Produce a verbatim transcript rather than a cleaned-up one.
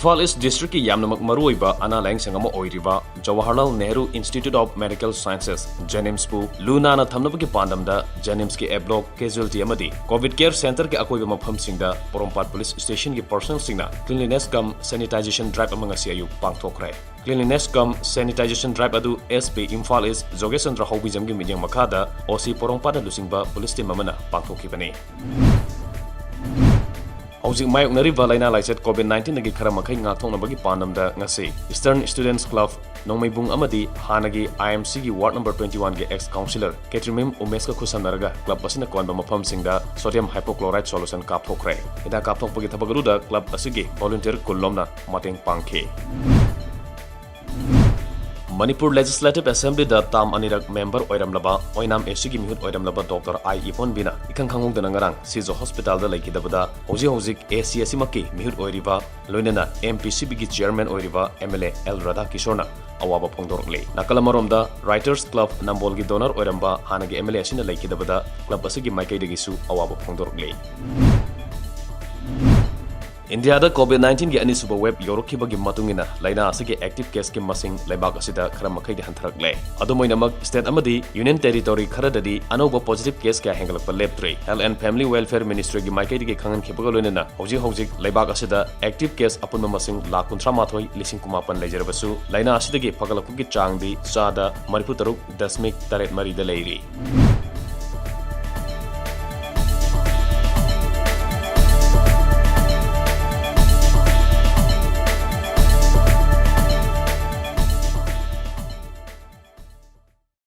ꯏꯝꯐꯥꯜ ꯏꯁ ꯗꯤꯁꯇ꯭ꯔꯤꯛꯀꯤ ꯌꯥꯝꯅꯃꯛ ꯃꯔꯨꯑꯣꯏꯕ ꯑꯅꯥ ꯂꯥꯌꯦꯡꯁꯪ ꯑꯃ ꯑꯣꯏꯔꯤꯕ Jawaharlal Nehru institute of medical sciences, ꯖꯦꯅꯤꯝꯁꯄꯨ ꯂꯨ ꯅꯥꯟꯅ ꯊꯝꯅꯕꯒꯤ ꯄꯥꯟꯗꯝꯗ ꯖꯦꯅꯤꯝꯁꯀꯤ ꯑꯦ ꯕ꯭ꯂꯣꯛ ꯀꯦꯖꯨꯑꯦꯜꯇꯤ ꯑꯃꯗꯤ ꯀꯣꯚꯤꯗ ꯀꯦꯌꯔ ꯁꯦꯟꯇꯔꯒꯤ ꯑꯀꯣꯏꯕ ꯃꯐꯝꯁꯤꯡꯗ ꯄꯣꯔꯣꯝꯄꯥꯠ ꯄꯨꯂꯤꯁ ꯁ꯭ꯇꯦꯁꯟꯒꯤ ꯄꯔꯁꯅꯦꯜꯁꯤꯡꯅ ꯀ꯭ꯂꯤꯟꯂꯤꯅꯦꯁ ꯀꯝ ꯁꯦꯅꯤꯇꯥꯏꯖꯦꯁꯟ ꯗ꯭ꯔꯥꯏꯕ ꯑꯃ ꯉꯁꯤ ꯑꯌꯨꯛ ꯄꯥꯡꯊꯣꯛꯈ꯭ꯔꯦ꯫ ꯀ꯭ꯂꯤꯟꯂꯤꯅꯦꯁ ꯀꯝ ꯁꯦꯅꯤꯇꯥꯏꯖꯦꯁꯟ ꯗ꯭ꯔꯥꯏꯕ ꯑꯗꯨ ꯑꯦꯁ ꯄꯤ ꯏꯝꯐꯥꯜ ꯏꯁ ꯖꯣꯒꯦꯁ ꯆꯟꯗ꯭ꯔ ꯍꯧꯕꯤꯖꯝꯒꯤ ꯃꯤꯠꯌꯦꯡ ꯃꯈꯥꯗ ꯑꯣ ꯁꯤ ꯄꯣꯔꯣꯝꯄꯥꯠꯅ ꯂꯨꯆꯤꯡꯕ ꯄꯨꯂꯤꯁ ꯇꯤꯝ ꯑꯃꯅ ꯄꯥꯡꯊꯣꯛꯈꯤꯕꯅꯤ꯫ ꯍꯧꯖꯤꯛ ꯃꯥꯌꯣꯛꯅꯔꯤꯕ ꯂꯥꯏꯅꯥ ꯂꯥꯏꯆꯠ ꯀꯣꯚꯤꯗ ꯅꯥꯏꯟꯇꯤꯟꯗꯒꯤ ꯈꯔ ꯃꯈꯩ ꯉꯥꯛꯊꯣꯛꯅꯕꯒꯤ ꯄꯥꯟꯗꯝꯗ ꯉꯁꯤ ꯏꯁꯇꯔꯟ ꯁ꯭ꯇꯨꯗꯦꯟꯠꯁ ꯀ꯭ꯂꯕ ꯅꯣꯡꯃꯩꯕꯨꯡ ꯑꯃꯗꯤ ꯍꯥꯟꯅꯒꯤ ꯑꯥꯏ ꯑꯦꯝ ꯁꯤꯒꯤ ꯋꯥꯔꯗ ꯅꯝꯕꯔ ꯇ꯭ꯋꯦꯟꯇꯤ ꯋꯥꯟꯒꯤ ꯑꯦꯛꯁ ꯀꯥꯎꯟꯁꯤꯂꯔ ꯀꯦꯇ꯭ꯔꯤꯃꯤꯝ ꯎꯃꯦꯁꯀ ꯈꯨꯠꯁꯝꯅꯔꯒ ꯀ꯭ꯂꯕ ꯑꯁꯤꯅ ꯀꯣꯟꯕ ꯃꯐꯝꯁꯤꯡꯗ ꯁꯣꯗꯤꯌꯝ ꯍꯥꯏꯄꯣꯀ꯭ꯂꯣꯔꯥꯏꯗ ꯁꯣꯂꯨꯁꯟ ꯀꯥꯞꯊꯣꯛꯈ꯭ꯔꯦ꯫ ꯍꯤꯗꯥꯛ ꯀꯥꯞꯊꯣꯛꯄꯒꯤ ꯊꯕꯛ ꯑꯗꯨꯗ ꯀ꯭ꯂꯕ ꯑꯁꯤꯒꯤ ꯚꯣꯂꯨꯟꯇꯤꯌꯔ ꯀꯨꯟ ꯂꯣꯝꯅ ꯃꯇꯦꯡ ꯄꯥꯡꯈꯤ꯫ ꯃꯅꯤꯄꯨꯔ ꯂꯦꯖꯤꯁꯂꯦꯇꯤꯚ ꯑꯦꯁꯦꯝꯕ꯭ꯂꯤꯗ ꯇꯥꯝ ꯑꯅꯤꯔꯛ ꯃꯦꯝꯕꯔ ꯑꯣꯏꯔꯝꯂꯕ ꯑꯣꯏꯅꯥꯝ ꯑꯦ ꯁꯤꯒꯤ ꯃꯤꯍꯨꯠ ꯑꯣꯏꯔꯝꯂꯕ ꯗꯣꯛꯇꯔ ꯑꯥꯏ ꯏꯕꯣꯟꯕꯤꯅ ꯏꯈꯪ ꯈꯪꯍꯧꯗꯅ ꯉꯔꯥꯡ ꯁꯤꯖ ꯍꯣꯁꯄꯤꯇꯥꯜꯗ ꯂꯩꯈꯤꯗꯕꯗ ꯍꯧꯖꯤꯛ ꯍꯧꯖꯤꯛ ꯑꯦ ꯁꯤ ꯑꯁꯤꯃꯛꯀꯤ ꯃꯤꯍꯨꯠ ꯑꯣꯏꯔꯤꯕ ꯂꯣꯏꯅꯅ ꯑꯦꯝ ꯄꯤ ꯁꯤ ꯕꯤꯒꯤ ꯆꯤꯌꯔꯃꯦꯟ ꯑꯣꯏꯔꯤꯕ ꯑꯦꯝ ꯑꯦꯜ ꯑꯦ ꯑꯦꯜ ꯔꯥꯙꯥꯀꯤꯁꯣꯔꯅ ꯑꯋꯥꯕ ꯐꯣꯡꯗꯣꯔꯛꯂꯤ꯫ ꯅꯥꯀꯜ ꯑꯃꯔꯣꯝꯗ ꯔꯥꯏꯇꯔꯁ ꯀ꯭ꯂꯕ ꯅꯝꯕꯣꯜꯒꯤ ꯗꯣꯅꯔ ꯑꯣꯏꯔꯝꯕ ꯍꯥꯟꯅꯒꯤ ꯑꯦꯝ ꯑꯦꯜ ꯑꯦ ꯑꯁꯤꯅ ꯂꯩꯈꯤꯗꯕꯗ ꯀ꯭ꯂꯕ ꯑꯁꯤꯒꯤ ꯃꯥꯏꯀꯩꯗꯒꯤꯁꯨ ꯑꯋꯥꯕ ꯐꯣꯡꯗꯣꯔꯛꯂꯤ꯫ ꯏꯟꯗꯤꯌꯥꯗ ꯀꯣꯚꯤꯗ ꯅꯥꯏꯟꯇꯤꯟꯒꯤ ꯑꯅꯤꯁꯨꯕ ꯋꯦꯕ ꯌꯧꯔꯛꯈꯤꯕꯒꯤ ꯃꯇꯨꯡ ꯏꯟꯅ ꯂꯥꯏꯅꯥ ꯑꯁꯤꯒꯤ ꯑꯦꯛꯇꯤꯚ ꯀꯦꯁꯀꯤ ꯃꯁꯤꯡ ꯂꯩꯕꯥꯛ ꯑꯁꯤꯗ ꯈꯔ ꯃꯈꯩꯗꯤ ꯍꯟꯊꯔꯛꯂꯦ꯫ ꯑꯗꯨꯝ ꯑꯣꯏꯅꯃꯛ, ꯁ꯭ꯇꯦꯠ ꯑꯃꯗꯤ ꯌꯨꯅꯤꯌꯟ ꯇꯦꯔꯤꯇꯣꯔꯤ ꯈꯔꯗꯗꯤ ꯑꯅꯧꯕ ꯄꯣꯖꯤꯇꯤꯚ ꯀꯦꯁ ꯀꯌꯥ ꯍꯦꯟꯒꯠꯂꯛꯄ ꯂꯦꯞꯇ꯭ꯔꯤ꯫ ꯍꯦꯜꯊ ꯑꯦꯟꯗ ꯐꯦꯃꯤꯂꯤ ꯋꯦꯜꯐꯤꯌꯔ ꯃꯤꯅꯤꯁꯇ꯭ꯔꯤꯒꯤ ꯃꯥꯏꯀꯩꯗꯒꯤ ꯈꯪꯍꯟꯈꯤꯕꯒ ꯂꯣꯏꯅꯅ ꯍꯧꯖꯤꯛ ꯍꯧꯖꯤꯛ ꯂꯩꯕꯥꯛ ꯑꯁꯤꯗ ꯑꯦꯛꯇꯤꯚ ꯀꯦꯁ ꯑꯄꯨꯟꯕ ꯃꯁꯤꯡ ꯂꯥꯈ ꯀꯨꯟꯊ꯭ꯔꯥ ꯃꯥꯊꯣꯏ ꯂꯤꯁꯤꯡ ꯀꯨꯟꯃꯥꯄꯟ ꯂꯩꯖꯔꯕꯁꯨ, ꯂꯥꯏꯅꯥ ꯑꯁꯤꯗꯒꯤ ꯐꯒꯠꯂꯛꯄꯒꯤ ꯆꯥꯡꯗꯤ ꯆꯥꯗ ꯃꯔꯤꯐꯨ ꯇꯔꯨꯛ ꯗꯁꯃꯤꯛ ꯇꯔꯦꯠ ꯃꯔꯤꯗ ꯂꯩꯔꯤ꯫